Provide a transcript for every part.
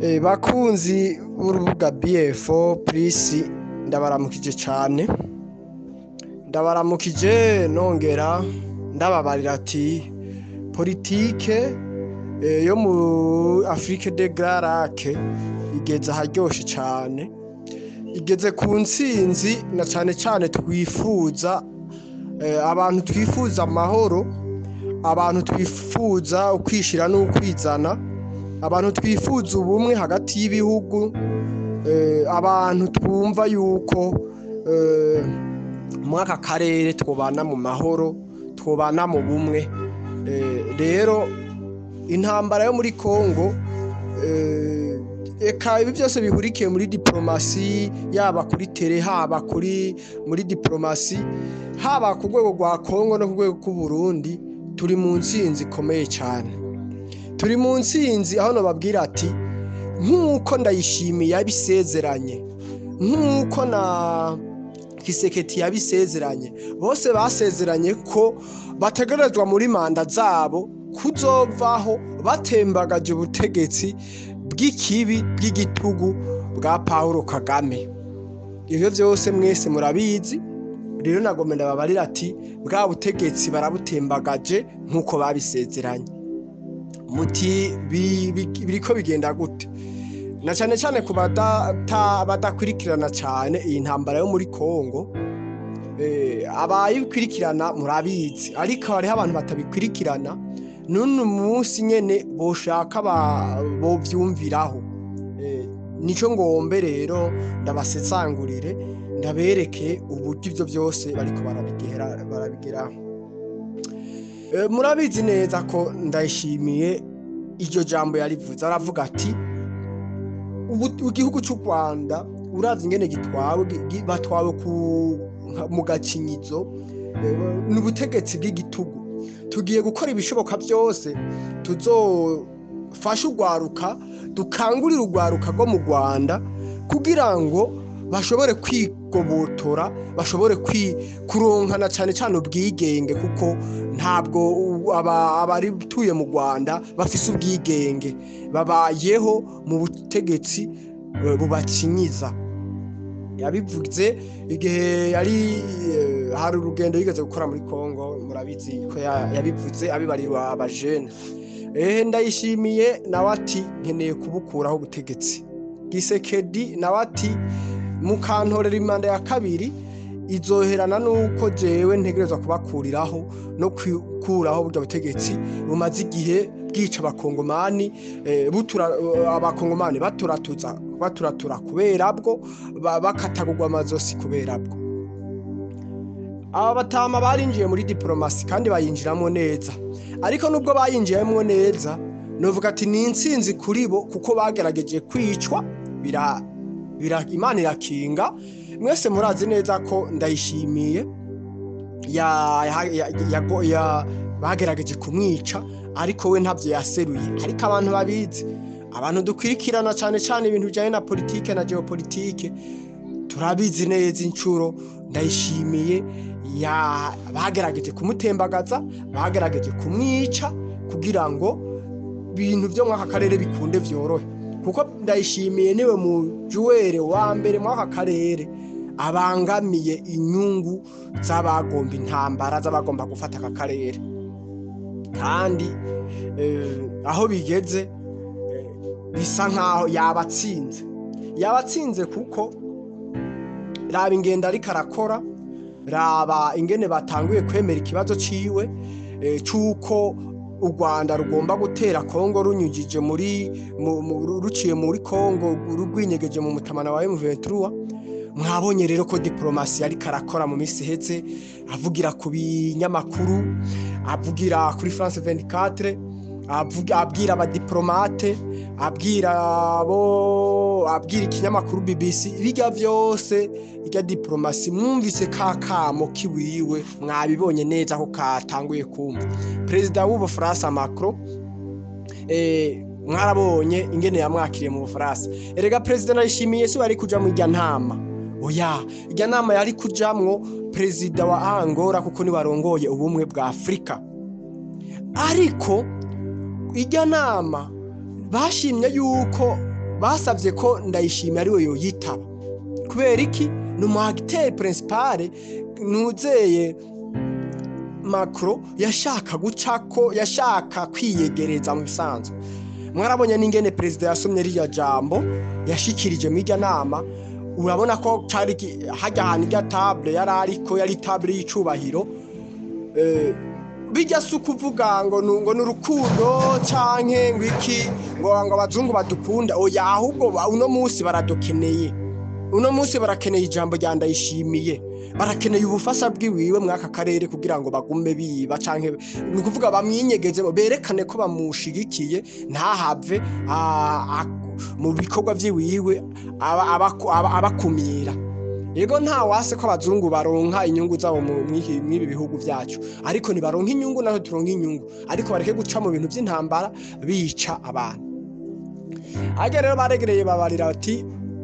Bakunzi b'urubuga BF4 Plus, ndabaramukije cane, ndabaramukije nongera ndababarira ati politike yo mu Afrique des Grands Lacs igeze aharyoshe cane, igeze ku ntsinzi, na cane cane twifuza, abantu twifuza amahoro, abantu twifuza ukwishira n'ukwizana, abantu twifuza ubumwe hagati y'ibihugu, abantu twumva yuko muri aka karere twobana mu mahoro, twobana mu bumwe. Rero intambara yo muri Congo, eka ibi byose bihurikiye muri diplomasi, yaba kuri terrain, haba kuri muri diplomasi, haba ku rwego rwa Congo no ku rwego rw'u Burundi, turi mu ntsinzi ikomeye cyane. Turi mu ntsinzi aho nababwira ati nk'uko Ndayishimiye yabisezeranye, nk'uko na Tshisekedi yabisezeranye, bose basezeranye ko bategerezwa muri manda zabo kuzovaho batembagaje ubutegetsi bw'ikibi, bw'igitugu bwa Paul Kagame. Ivyo vyose mwese murabizi. Rero nagomba ndababarira ati bwa butegetsi barabutembagaje nk'uko babisezeranye. Muti biriko bigenda gute? Na cane cane ku badakurikirana cane iyi ntambara yo muri Congo, abayikurikirana murabizi, ariko hariho abantu batabikurikirana n'uno munsi nyene boshaka bovyumviraho. Nico ngombe rero ndabasesangurire, ndabereke uburyo ivyo vyose bariko barabigeraho. Murabizi neza ko Ndayishimiye iryo jambo yarivuze, aravuga ati igihugu c'u Rwanda uravye ingene gitwawe, batwawe mu gacinyizo, ni ubutegetsi bw'igitugu. Tugiye gukora ibishoboka byose tuzofasha urwaruka, dukangurira urwaruka rwo mu Rwanda kugira ngo bashobore kwigobotora, bashobore kuronkana cane cane ubwigenge, kuko ntabwo abarituye mu Rwanda bafise ubwigenge, babayeho mu butegetsi bubakinyiza. Yabivuze igihe yari hari urugendo yigeze gukora muri Congo, murabizi ko yabivuze abibarirwa abajene. Ndayishimiye nawe ati nkeneye kubukuraho ubutegetsi. Tshisekedi nawe ati mukantorera imanda ya kabiri izoherana nuko jewe ntegerezwa kubakuriraho no gukuraho burya butegetsi bumaze igihe bwica abakongomani, butura abakongomani, baturatuza, baturatura kubera bwo bakatagurwa amazosi kubera bwo. Aba batama barinjiye muri diplomasi kandi bayinjiramo neza, ariko nubwo bayinjiyemo neza, novuga ati ni intsinzi kuri bo, kuko bagerageje kwicwa, bira Imana irakinga. Mwese murazi neza ko Ndayishimiye ya bagerageje kumwica, ariko we ntabyo yaseruye. Ariko abantu babizi, abantu dukwirikirana cane cane ibintu bijanye na politike na geopolitike, turabizi neza incuro Ndayishimiye ya bagerageje kumutembagaza, bagerageje kumwica kugira ngo ibintu vyo mw'aka karere bikunde vyorohe, kuko Ndayishimiye niwe mu joueur wa mbere mw'aka karere abangamiye inyungu z'abagomba intambara, z'abagomba gufata aka karere. Kandi aho bigeze, bisa nkaho yabatsinze, yabatsinze, kuko raba ingendo ariko arakora, raba ingene batanguye kwemera ikibazo ciwe, c'uko u Rwanda rugomba gutera Kongo runyujije muri ruciye muri Kongo, rugwinyegeje mu mutamana wa M23. Mwabonye rero ko diplomasi ariko arakora mu minsi iheze, avugira ku binyamakuru, avugira kuri France 24, abwira abadiplomate, abwira abo, abwira ikinyamakuru BBC, bijya vyose irya diplomasi. Mwumvise ka kamo kiwiwe, mwabibonye neza ko katanguye kumva perezida w'Ubufaransa Macron. Mwarabonye ingene yamwakiriye mu Bufaransa. Erega perezida Ndayishimiye si bari kuja mu irya ntama, oya, irya nama yari kujamwo perezida wa Angola, kuko ni warongoye ubumwe bwa Afrika, ariko irya nama bashimye yuko Basabye ko Ndayishimiye ariwe yoyitaba. Kubera iki? Ni umu acteur principal. Nuzeye Macron yashaka gucako, yashaka kwiyegereza. Mu bisanzwe mwarabonye n'ingene perezida yasomye ririya jambo yashikirije mu irya nama. Urabona ko cari hajya ahantu irya table yari, ariko yari table y'icubahiro. Bijya si ukuvuga ngo ngo ni urukundo canke ngo iki, ngo abazungu badukunda. Oya, ahubwo uno munsi baradukeneye, uno munsi barakeneye ijambo rya Ndayishimiye, barakeneye ubufasha bwiwiwe muri aka karere kugira ngo bagume biba, canke ni ukuvuga bamwinyegeze, berekane ko bamushigikiye, ntahave mu bikorwa vyiwiwe abakumira. Yego, nta wase ko abazungu baronka inyungu zabo mw'ibi bihugu vyacu, ariko nibaronka inyungu natwe turonka inyungu, ariko bareke guca mu bintu vy'intambara bica abantu. Harya rero baregereye babarira bati: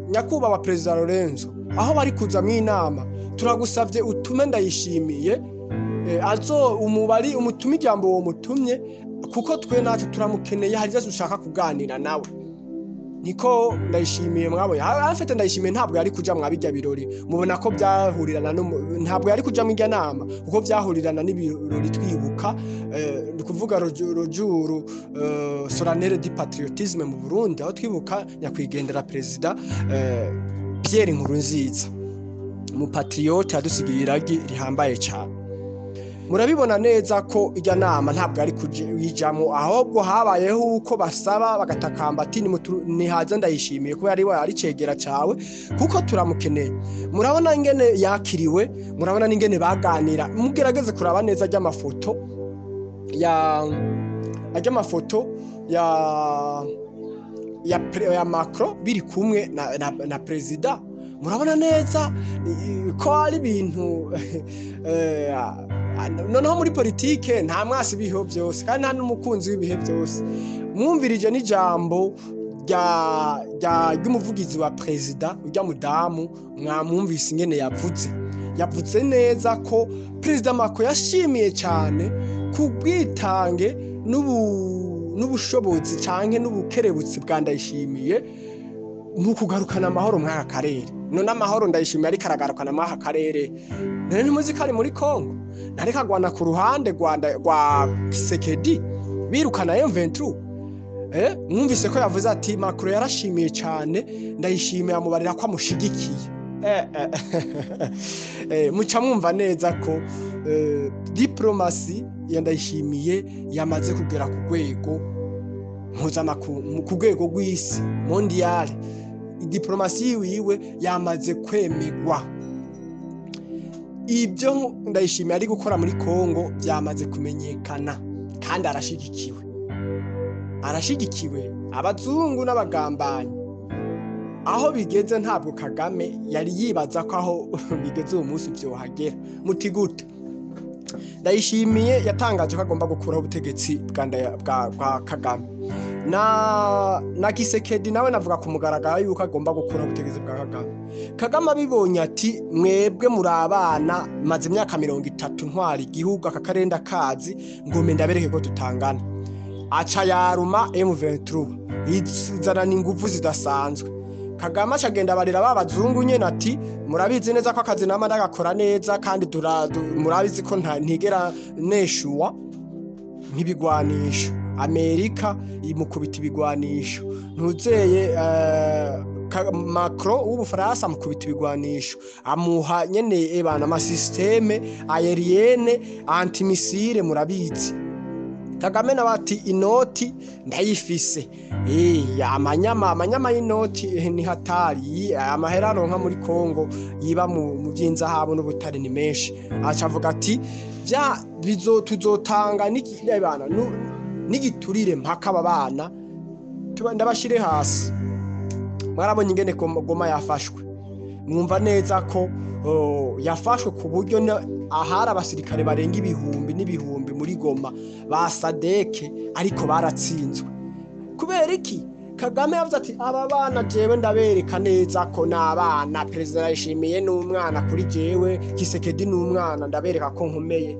"Nyakubahwa Perezida Lorenzo, aho bari kuza mw'inama, turagusavye utume Ndayishimiye, azo umubari umutume ijambo uwo mutumye, kuko twe natwe turamukeneye, hari ivyo dushaka kuganira nawe." Niko Ndayishimiye mwabonye afite. Ndayishimiye ntabwo yari kuja mwa bijya birori, mubona ko byahurirana, ntabwo yari kuja mw'irya nama kuko byahurirana n'ibirori twibuka, ni kuvuga le jour solennel du patriotisme mu Burundi, aho twibuka nyakwigendera perezida Pierre Nkurunziza, mu patriote yadusigiye iragi rihambaye cyane. Murabibona neza ko ijya nama ntabwo ari kuyijamo, ahubwo habayeho uko basaba bagatakamba ati: "Nihaza Ndayishimiye kuba yari ari cegera cawe, kuko turamukeneye." Murabona ingene yakiriwe, murabona n'ingene baganira. Mugerageze kuraba neza ajya ya ajya amafoto ya Macron biri kumwe na perezida. Murabona neza ko ari ibintu. Noneho muri politike nta mwasi ibihe byose kandi nta n'umukunzi w'ibihe byose. Mwumvirije n'ijambo ry'umuvugizi wa perezida, ujya mudamu, mwamwumvise ingene yavuze. Yavuze neza ko perezida Macron yashimiye cyane ku bwitange n'ubushobozi canke n'ubukerebutsi bwa Ndayishimiye mu kugarukana amahoro muri aka karere. None amahoro Ndayishimiye ariko aragarukana muri aka karere, none ntimuzi ko ari muri Congo, ntariko agwana ku ruhande rwa Kisekedi birukana M23? Mwumvise ko yavuze ati Macron yarashimiye cyane Ndayishimiye, amubarira ko amushigikiye. Muca mwumva neza ko diplomatie ya Ndayishimiye yamaze kugera ku rwego mpuzamakungu, ku rwego rw'isi, mondiale. Diplomatie yiwe yamaze kwemegwa. Ibyo Ndayishimiye ari gukora muri Congo byamaze kumenyekana kandi arashigikiwe, arashigikiwe abazungu n'abagambanyi. Aho bigeze, ntabwo Kagame yari yibaza ko aho bigeze uwo munsi byohagera. Muti gute? Ndayishimiye yatangaje ko agomba gukuraho ubutegetsi bwa Kagame, na Kisekedi nawe navuga ku mugaragaro yuko agomba gukuraho ubutegetsi bwa Kagame. Kagame abibonye ati: "Mwebwe muri abana, maze imyaka 30 ntwara igihugu, aka karere ndakazi, ngome ndabereke ko tutangana." Aca yaruma M23, izanana inguvu zidasanzwe. Kagame acagenda barira ba bazungu nyene ati: "Murabizi neza ko akazi nama ndagakora neza, kandi murabizi ko ntigera neshuwa." Nk'ibigwanisho, Amerika imukubita ibigwanisho, ntuzeye Macron w'Ubufaransa amukubita ibigwanisho, amuha nyene ebana ama système aérienne antimissile, murabizi. Kagame nawe ati: "Inoti ndayifise." Amanyama y'inoti, ni hatari. Amahera aronka muri Congo yiba mu by'inzahabu n'ubutare ni menshi. Aca avuga ati: "Bya bizo tuzotanga n'ikibana n'igiturire mpaka aba bana ndabashire hasi." Mwarabonye ingene Goma yafashwe, mwumva neza ko yafashwe ku buryo ahari abasirikare barenga ibihumbi n'ibihumbi muri Goma ba SADC, ariko baratsinzwe. Kubera iki? Kagame yavuze ati: "Aba bana jewe ndabereka neza ko n'abana, perezida yashimiye n'umwana kuri jewe, Kisekedi n'umwana, ndabereka ko nkomeye."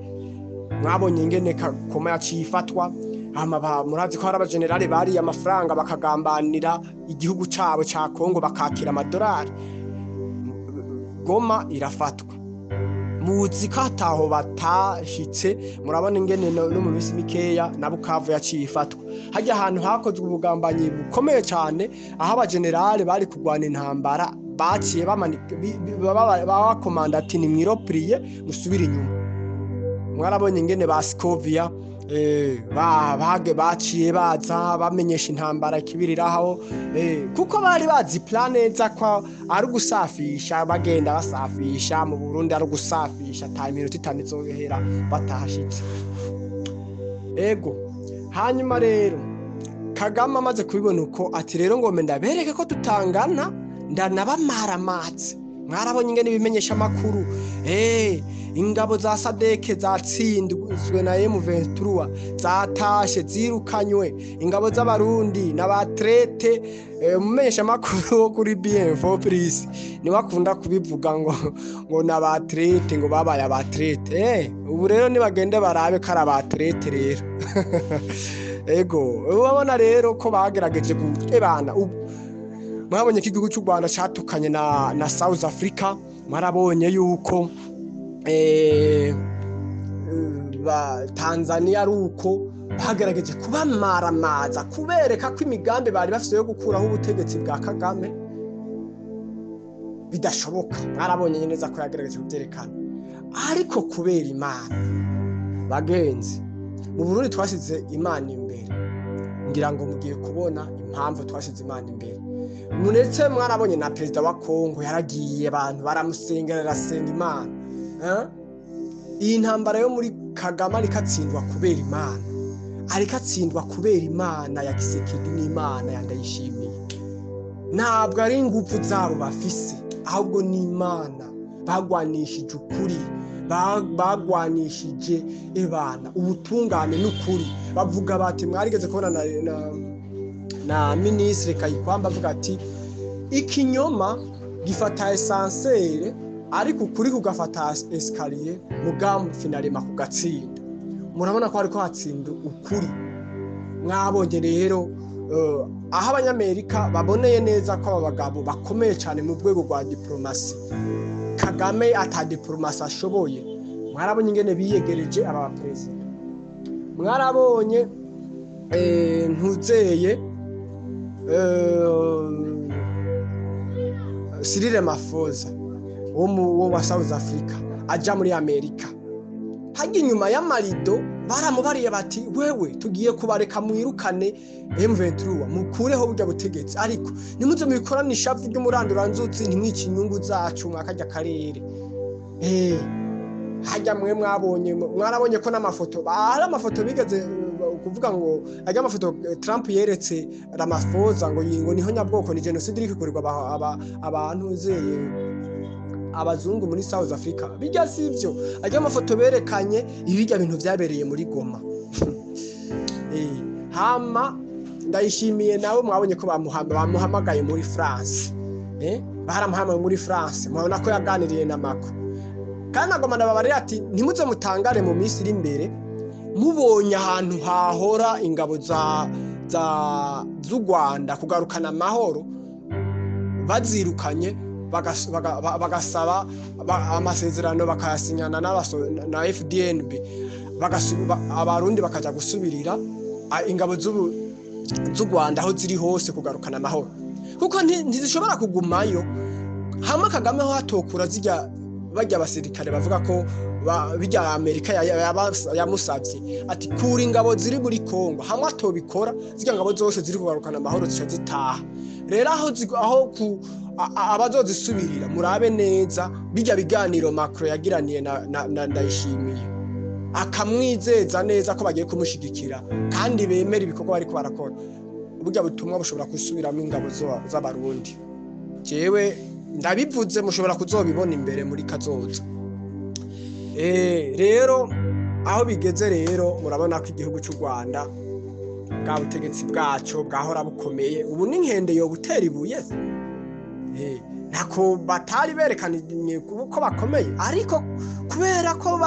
Mwabonye ingene Goma yaciye ifatwa. Hama murazi ko hari abagenerali bariye amafaranga bakagambanira igihugu cabo ca Kongo bakakira amadolari. Goma irafatwa, muzi ko ataho batashitse. Murabona ingene no mu minsi mikeya na Bukavu yaciye ifatwa. Hajya ahantu hakozwe ubugambanyi bukomeye cyane, aho abagenerali bari kurwana intambara baciye babakomanda ati nimwiropriye musubire inyuma. Mwarabonye ingene ba Scovia baciye baza bamenyesha intambara kibiriraho, kuko bari bazi plan neza ko ari ugusafisha, bagenda basafisha mu Burundi ari ugusafisha, ata minota itanu izohera batahashitse. Ego, hanyuma rero Kagame amaze kubibona uko, ati rero ngombe ndabereke ko tutangana, ndanabamaramatse. Mwarabonye ingene ibimenyesha amakuru, ingabo za Sadeke zatsinzwe na M23 zatashe zirukanywe, ingabo z'abarundi n'abatrete. Umumenyesha amakuru wo kuri BM4 Plus niwe akunda kubivuga ngo n'abatrete, ngo babaye abatrete. Ubu rero nibagende barabe ko ari abatrete rero. Ego, urabona rero ko bagerageje gutebana. Mwabonye ko igihugu cy'u Rwanda catukanye na South Africa. Mwarabonye yuko Tanzania ari uko bagerageje kubamaramaza, kubereka ko imigambi bari bafite yo gukuraho ubutegetsi bwa Kagame bidashoboka. Mwarabonye neza ko yagerageje kubyerekana, ariko kubera Imana, bagenzi, mu Burundi twasize Imana imbere. Ngira ngo mugiye kubona impamvu twasize Imana imbere. Muretse mwarabonye na perezida wa Kongo yaragiye, abantu baramusengera, arasenga Imana. Iyi ntambara yo muri Kagame ariko atsindwa kubera Imana, ariko atsindwa kubera Imana ya Kisekedi n'Imana ya Ndayishimiye. Ntabwo ari ingufu zabo bafise, ahubwo ni Imana bagwanishije ukuri, bagwanishije ibana ubutungane n'ukuri. Bavuga bati mwarigeze kubona na ministre Kayikwamba avuga ati ikinyoma gifata esansere, ariko ukuri kugafata escalier, mugamu finalema kugatsinda. Murabona ko ariko hatsinda ukuri. Mwabonye rero aho abanyamerika baboneye neza ko aba bagabo bakomeye cyane mu rwego rwa diplomasi, Kagame ata diplomasi ashoboye. Mwarabonye ingene biyegereje aba perezida. Mwarabonye ntuzeye Cyril Ramaphosa wo wa South Africa aja muri Amerika, hajya inyuma y'amarido baramubariye bati wewe tugiye kubareka mwirukane M23 mukureho burya butegetsi, ariko nimuze mubikorane ishavu ry'umuranduranzuzi, ntimwice inyungu zacu mwakajya karere. Hajya mwe mwabonye, mwarabonye ko n'amafoto, hari amafoto bigeze kuvuga ngo ajya amafoto Trump yeretse Ramaphosa ngo yingo niho nyabwoko ni genocide iri kukorerwa abantu zeye abazungu muri South Africa. Bijya sivyo, ajya amafoto berekanye ibijya bintu byabereye muri Goma. Hama Ndayishimiye nawe mwabonye ko bamuhamagaye muri France. Baramuhamagaye muri France, murabona ko yaganiriye na Macron. Kandi agoma ndababarira ati ntimuze mutangare mu minsi iri imbere mubonye ahantu hahora ingabo z'u Rwanda kugarukana amahoro bazirukanye, bagasaba amasezerano bakayasinyana na FDNB, abarundi bakaja gusubirira ingabo z'u Rwanda aho ziri hose kugarukana amahoro, kuko ntizishobora kugumayo. Hama Kagame ho hatokura zijya bajya abasirikare bavuga ko bijya Amerika yamusavye ati kura ingabo ziri muri Kongo, hamwe atobikora zijya ngabo zose ziri kugarukana amahoro zica zitaha. Rero aho abazozisubirira murabe neza bijya biganiro Macron yagiraniye na Ndayishimiye, akamwizeza neza ko bagiye kumushigikira kandi bemera ibikorwa bariko barakora. Burya butumwa bushobora gusubiramo ingabo z'abarundi. Jewe ndabivuze, mushobora kuzobibona imbere muri kazoza. Rero aho bigeze rero murabona ko igihugu cy'u Rwanda bwa butegetsi bwaco bwahora bukomeye, ubu n'inkende yo gutera ibuye. Ntako batari berekanye ko bakomeye, ariko kubera ko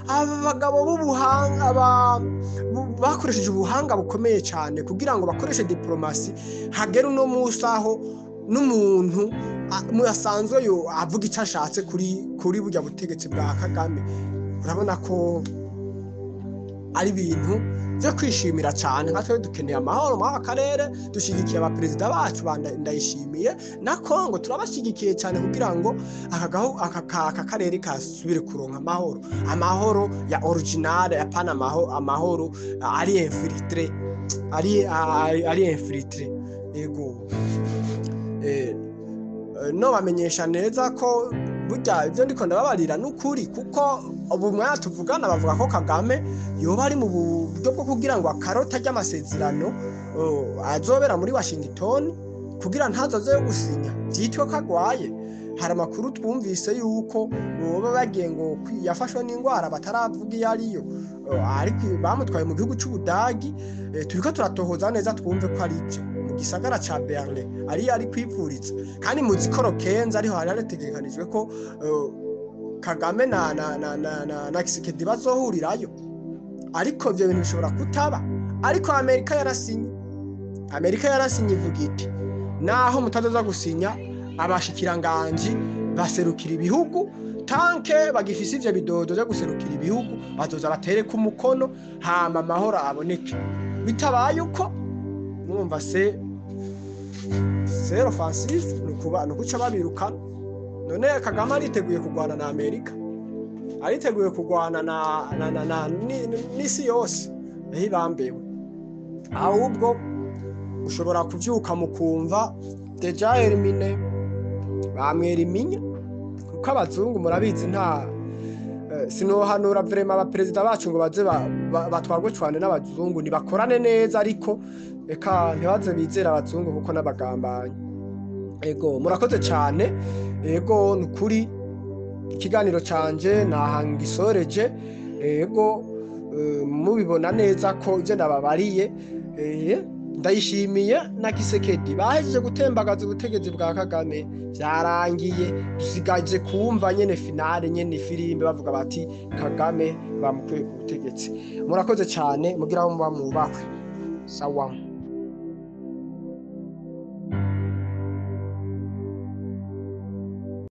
abagabo b'ubuhanga bakoresheje ubuhanga bukomeye cyane kugira ngo bakoreshe diplomasi, hagera uno munsi aho n'umuntu asanzwe yo avuga icyo ashatse kuri burya butegetsi bwa Kagame. Urabona ko ari ibintu byo kwishimira cyane. Nka twe dukeneye amahoro muri aka karere, dushyigikiye abaperezida bacu Ndayishimiye na Kongo, turabashyigikiye cyane kugira ngo aka karere kasubire kuronka amahoro, amahoro ya original, apana amahoro ari infiltré, ari infiltré. Yego, no bamenyesha neza ko burya ibyo ndiko ndababarira n'ukuri, kuko ubu mwanya tuvugana bavuga ko Kagame yoba ari mu buryo bwo kugira ngo akarota ry'amasezerano azobera muri Washington kugira ntazoze yo gusinya byitwe ko agwaye. Hari amakuru twumvise yuko boba bagiye ngo yafashwe n'indwara bataravuga iyo ariyo, ariko bamutwaye mu gihugu c'Ubudagi. Turiko turatohoza neza twumve ko ari byo, mu gisagara ca Berlin ari kwivuriza, kandi mu zikoro kenza ariho hari hategekanijwe ko Kagame na Tshisekedi bazohurirayo, ariko ibyo bintu bishobora kutaba. Ariko Amerika yarasinye, Amerika yarasinye ivuga iti naho mutazoza gusinya, abashikiranganji baserukira ibihugu tanke bagifise ivyo bidodo byo guserukira ibihugu bazoza batereka umukono, hama amahoro aboneke. Bitabaye uko mwumva c'est offensive, nukuba nukuca babirukana. None Kagame ariteguye kurwana na Amerika, ariteguye kurwana na n'isi yose ehibambewe. Ahubwo ushobora kuvyuka mukumva déjà éliminé, bamweriminya, kuko abazungu murabizi nta sinohanura vraiment abaperezida bacu ngo baze batwarwe cyane n'abazungu, nibakorane neza, ariko reka ntibaze bizera abazungu kuko n'abagambanyi. Ego, murakoze cyane. Ego, nukuri ikiganiro canje nahangisoreje. Ego, mubibona neza ko ibyo ndababariye, Ndayishimiye na Tshisekedi bahejeje gutembagaza ubutegetsi bwa Kagame, byarangiye. Dusigaje kumva nyene finale, nyene ifirimbe bavuga bati Kagame bamukuye ku butegetsi. Murakoze cyane, mugira aho muba mwubahwe. Sawa.